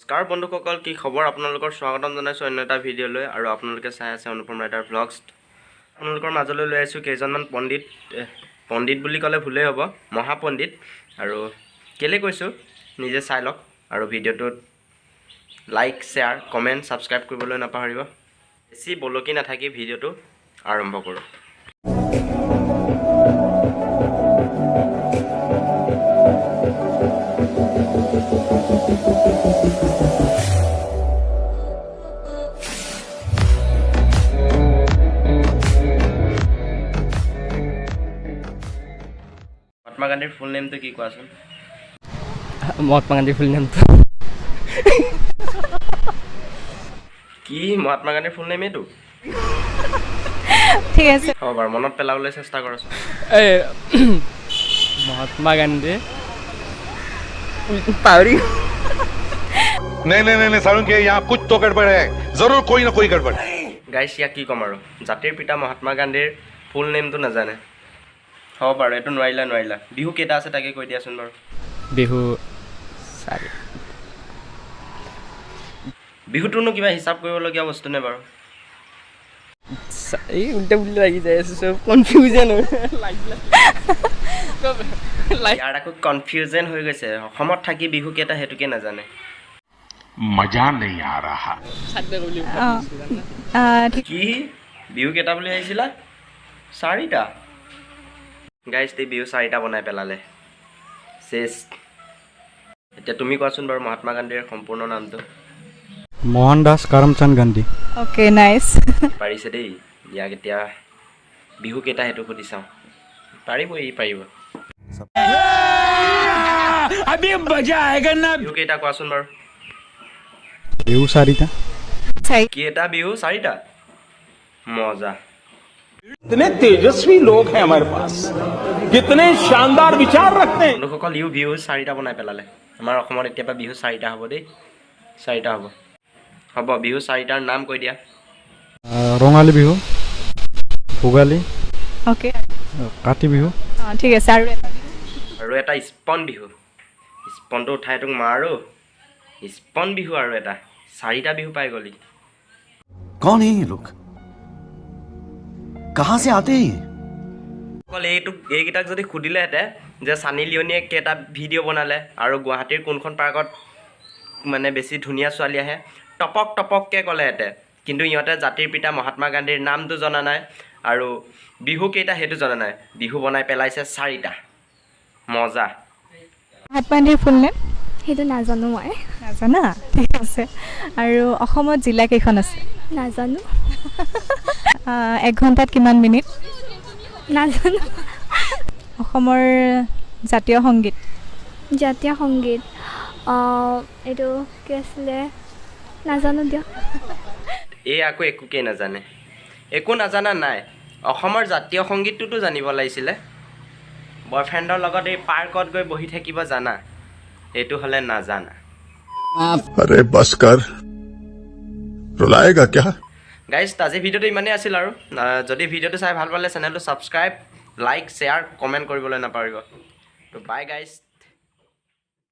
নমস্কাৰ বন্ধুসকল, কি খবৰ আপোনালোকৰ? স্বাগতম জনাইছোঁ অন্য এটা ভিডিঅ'লৈ আৰু আপোনালোকে চাই আছে অনুপম ৰাইডাৰ ভ্লগছ। আপোনালোকৰ মাজলৈ লৈ আহিছোঁ কেইজনমান পণ্ডিত। পণ্ডিত বুলি ক'লে ভুলেই হ'ব, মহাপণ্ডিত। আৰু কেলৈ কৈছোঁ নিজে চাই লওক আৰু ভিডিঅ'টোত লাইক, শ্বেয়াৰ, কমেণ্ট, ছাবস্ক্ৰাইব কৰিবলৈ নাপাহৰিব। বেছি বলকি নাথাকি ভিডিঅ'টো আৰম্ভ কৰোঁ। মহাত্মা গান্ধীৰ ফুল নেমটো কি কোৱাচোন? মহাত্মা গান্ধীৰ ফুল নেমটো? কি, মহাত্মা গান্ধীৰ ফুল নেম এইটো? ঠিক আছে। হ'ব বাৰু, মনত পেলাবলৈ চেষ্টা কৰাচোন। এই মহাত্মা গান্ধী পাহৰি नहीं नहीं नहीं नहीं सारुण के यहाँ कुछ तो गड़बड़ है, जरूर कोई ना कोई गड़बड़ है। গাইছ, ইয়াক কি ক'ম আৰু, জাতিৰ পিতা মহাত্মা গান্ধীৰ ফুল নেমটো নাজানে। হ'ব বাৰু, এইটো নোৱাৰিলা নোৱাৰিলা। বিহু কেইটা আছে তাকে কৈ দিয়াচোন বাৰু। বিহু চাৰি। বিহুটোনো কিবা হিচাপ কৰিবলগীয়া বস্তু নে বাৰু? এই উল্টা পুল্টা লাগি যায় আছে, চব কনফিউজন হৈ। ইয়াৰ আকৌ কনফিউজন হৈ গৈছে, অসমত থাকি বিহু কেইটা সেইটোকে নাজানে। मजा नहीं आ रहा। অঁ, ঠিক। কি, বিহু কেইটা বুলি ভাবিছিলা? চাৰিটা। গাইছ, এই বিহু চাৰিটা বনাই পেলালে, চেচ। এতিয়া তুমি কোৱাচোন বাৰু মহাত্মা গান্ধীৰ সম্পূৰ্ণ নামটো। মোহনদাস কৰমচন্দ গান্ধী। Okay, nice. পাৰিছে দেই। ইয়াক এতিয়া বিহু কেইটা সেইটো সুধি চাওঁ, পাৰিব ই, পাৰিব। বিহু কেইটা কোৱাচোন বাৰু। বিহু চাৰিটা। চাৰি। কেইটা বিহু? চাৰিটা। মজা। कितने तेजस्वी लोग हैं हमारे पास, कितने शानदार विचार रखते हैं। বন্ধুসকল, ইও বিহু চাৰিটা বনাই পেলালে। আমাৰ অসমত এতিয়াৰ পৰা বিহু চাৰিটা হ'ব দেই, চাৰিটা হ'ব। হ'ব, বিহু চাৰিটাৰ নাম কৈ দিয়া। ৰঙালী বিহু, ভোগালী, কাতি বিহু। অঁ, ঠিক আছে। আৰু এটা বিহু? আৰু এটা স্পন বিহু। স্পনটো উঠাই তোক মাৰো। স্পন বিহু আৰু এটা, চাৰিটা বিহু পাই গ'লি। कौन है ये लोग, कहां से आते हैं ये? অকল এইটোক এইকেইটাক যদি সুধিলেহেঁতে যে ছানী লিয়নীয়ে কেইটা ভিডিঅ' বনালে আৰু গুৱাহাটীৰ কোনখন পাৰ্কত মানে বেছি ধুনীয়া ছোৱালী আহে, টপক টপককৈ ক'লেহেঁতে। কিন্তু ইহঁতে জাতিৰ পিতা মহাত্মা গান্ধীৰ নামটো জনা নাই আৰু বিহু কেইটা সেইটো জনা নাই। বিহু বনাই পেলাইছে চাৰিটা। মজা। মহাত্মা গান্ধীৰ ফুল নেম? সেইটো নাজানো মই। নাজানা? ঠিক আছে। আৰু অসমত জিলা কেইখন আছে? নাজানো। এক ঘণ্টাত কিমান মিনিট? নাজানো। অসমৰ জাতীয় সংগীত? জাতীয় সংগীত এইটো কি আছিলে, নাজানো দিয়ক। এই আকৌ একোকেই নাজানে। একো নাজানা নাই, অসমৰ জাতীয় সংগীতটোতো জানিব লাগিছিলে। বয়ফ্ৰেণ্ডৰ লগত এই পাৰ্কত গৈ বহি থাকিব জানা, এইটো হ'লে নাজানা। अरे बस कर, रुलाएगा क्या? গাইজ, আজি ভিডিঅ'টো ইমানেই আছিল আৰু যদি ভিডিঅ'টো চাই ভাল পালে চেনেলটো ছাবস্ক্ৰাইব, লাইক, শ্বেয়াৰ, কমেণ্ট কৰিবলৈ নাপাহৰিব। তো বাই গাইজ।